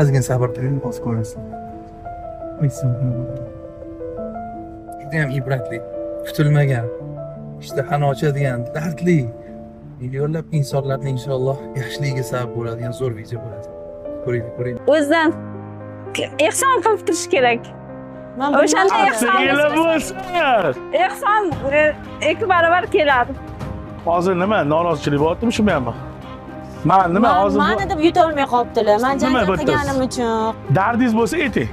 Ozgina sabr qiling, hozir ko'rasiz. Judayam ibratli, kutilmagan, ishtahani ochadigan, dardli, millionlab insonlarni inshaalloh yaxshiligiga sabab bo'ladigan zo'r video bo'ladi. Ko'ringlar, ko'ringlar. O'zidan ehson qilib turish kerak. O'shanda ehson Kelib bo'lsin. Ehson ikki barobar keladi. Hozir nima norozichilik bo'lyaptimi shumi? Man nima hozir mani deb yutolmay qolibdilar. Man Nima janjal bu yerda? qilganim uchun. Dardingiz bo'lsa ayting.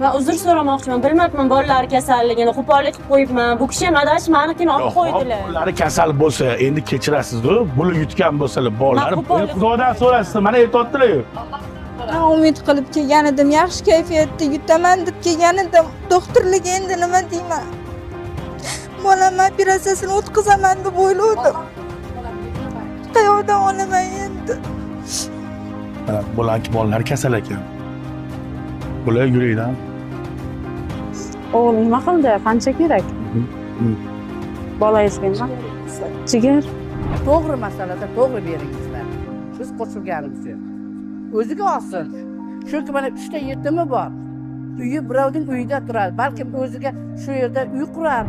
Man uzr so'ramoqchiman. Bilmabman bolalar kasalligini, qo'pollik qilib qo'yibman. Bu kishi ham adashib manikini olib qo'ydilar. Bolalari kasal bo'lsa, endi kechirasiz-ku. Bular yutgan bo'lsalar, bolalari Man qo'pollik Xudodan so'rasiz. Mana aytyaptilar-ku. Man umid qilib kelgan edim, yaxshi kayfiyatda yutaman deb kelgan edim. Doktorlarga endi nima deyman? Bolamni operatsiyasini o'tkazaman deb o'ylovdim. Qayoqdan olaman endi? Mana bularki bolalar kasal ekan. Bular yurakdan. O'g'lim nima qildi? Qancha kerak? Bolangizga nima? Jigar. To'g'ri masalada to'g'ri beringizlar. Biz qo'shilganimiz yo'q. O'ziga olsin. Chunki mana 3 ta yetimi bor. Uyi birovning uyida turadi. Balkim o'ziga shu yerda uy qurar.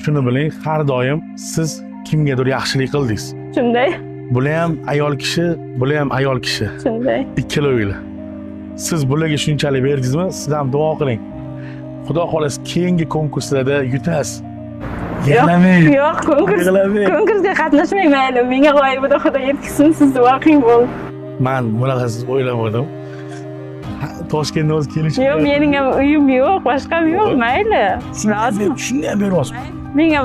Shuni biling, har doim siz kimgadir yaxshilik qildingiz. Shunday, Bular ham ayol kishi, bular ham ayol kishi. shunday. Ikkalovinglar. Siz bularga shunchalik berdingizmi? Siz ham duo qiling. Xudo xohlasa keyingi konkurslarda yutasiz. Yig'lamang. Yo'q, konkurs Yig'lamang. konkursga qatnashmay mayli. Menga g'oyibida Xudo yetkazsin, siz duo qiling bo'ldi. Man bunaqasiz o'ylamadim. Toshkentda o'zi kelish. Yo'q, mening ham uyim yo'q, boshqam yo'q, mayli. Rozim. Shunday beryapsiz. Menga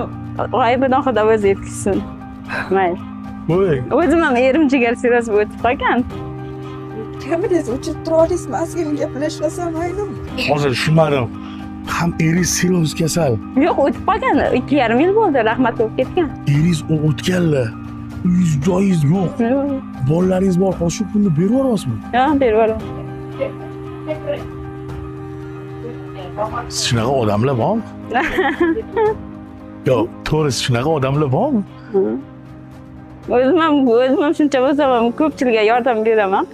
g'oyibidan Xudo o'zi yetkazsin. Mayli. Bo'y. O'zim ham erim jigar sirroz o'tib qolgan. Kameringizni o'chirib tura olasizmi? Ozgina gaplashmasam maylimi? Hozir tushunmadim. Ham eringiz sirroz kasal. Yo'q, o'tib qolgan. 2,5 yil bo'ldi, rahmat bo'lib ketgan. Eringiz o'tganlar. Uyingiz, joyingiz yo'q. Yo'q, Bolalaringiz bor. Hozir shu pulni berib yuboryapsizmi? yo'q, berib yuboraman. Shunaqa odamlar bormi? Yo'q, to'g'risi shunaqa odamlar bormi? O'zim ham shuncha bo'lsam ham ko'pchilikka yordam beraman.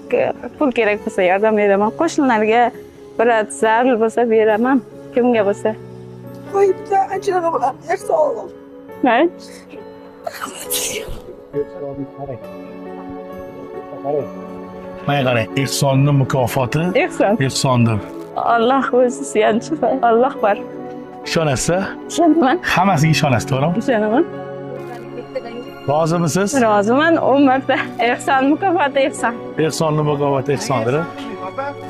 Pul kerak bo'lsa yordam beraman. Qo'shnilarga biror zarur bo'lsa beraman. Kimga bo'lsa. G'oyibdan ajrag'i bilan bersa Alloh. Mayli. Mana qarang, ehsonning mukofoti Ehson. ehsondir. Alloh o'zi suyanchi, Alloh bor. Ishonasiz? Ishonaman. Hammasiga ishonasiz, to'g'rimi? Ishonaman. Rozimisiz? Roziman 10 marta. Ehson mukofoti ehson. Ehsonning mukofoti ehsondir.